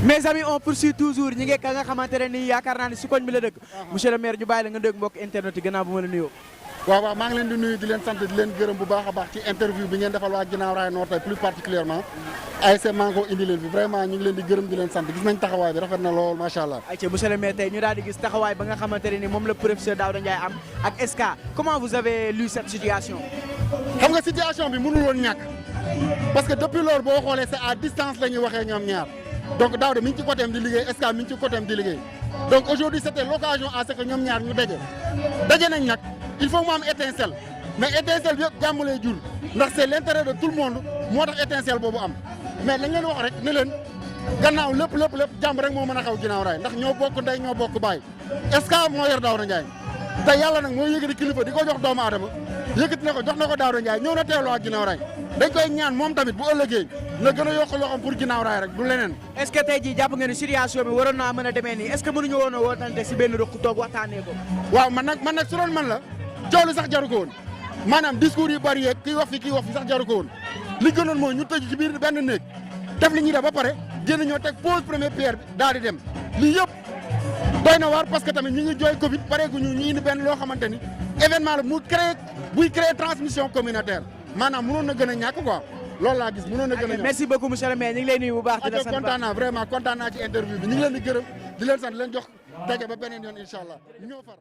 mes amis on poursuit toujours ñi ngi ka nga xamante ne nii yaakaar naa ne si koñ bi la dëkk monsieur le maire ñu bàyyi la nga dégg mbokk internet yi gannaaw bu ma la nuyoo. waaw maa ngi leen di nuyu di leen sant di leen gërëm bu baax a baax ci interview bi ngeen defal waa Guinaw Rail Nord tey plus particulièrement ASC Manko indi leen fi vraiment ñu ngi leen di gërëm di leen sant gis nañ taxawaay bi rafet na lool macha allah. ayca monsieur le maire tey ñu daal di gis taxawaay ba nga xamante ne ni moom la professeur Daouda Ndiaye am ak SK comment vous avez lu cette situation. xam nga situation bi mënul woon ñàkk parce que depuis loolu boo xoolee c'est à distance la ñuy waxee ñoom ñaar donc Daouda mi ngi ci côté am di liggéey SK mi ngi ci côté am di liggéey donc aujourd'hui c'était l'occasion à ce que ñoom ñaar ñu daje nañ nag il faut mu am étincelle mais étincelle bi yëpp jàmm lay jur ndax c'est l'intérêt de tout le monde moo tax étincelle boobu am mais lañ leen wax rek ne leen gannaaw lépp jàmm rek moo mën a xaw Guinaw Rail ndax ñoo bokk ndey ñoo bokk baay SK moo yor Daouda Ndiaye te yàlla nag moo yëkkati kilifa di ko jox doomu aadama yëkkati na ko jox na ko Daouda Ndiaye ñëw na teewlu ak Guinaw Rail dañ koy ñaan moom tamit bu ëllëgee na gën a yokk loxoom pour Guinaw Rail rek du leneen. est-ce que tey jii jàpp nga ni situation bi waroon naa mën a demee nii est-ce que mënuñu woon a wootante si benn rëq toog waxtaanee ko. waaw man nag su doon man la coow li sax jaru ko woon maanaam discours yu bari yeeg kii wax fi sax jaru ko woon li gënoon mooy ñu tëj ci biir benn néeg def li ñuy def ba pare génn ñoo teg pose première pierre bi daal di dem lii yëpp doy na waar parce que tamit ñu ngi jooy Covid pareegu ñu indi benn loo xamante ni événement la buy créer transmission communautaire maanaam mënoon na gën a ñàkk quoi loolu laa gis mënoon na gën a ñàkk. merci beaucoup monsieur le maire ñu ngi lay nuyu bu baax. di la sant kontaan naa vraiment kontaan naa ci interview bi ñu ngi leen di gërëm di leen sant leen jox daje ba beneen yoon incha allah ñoo far.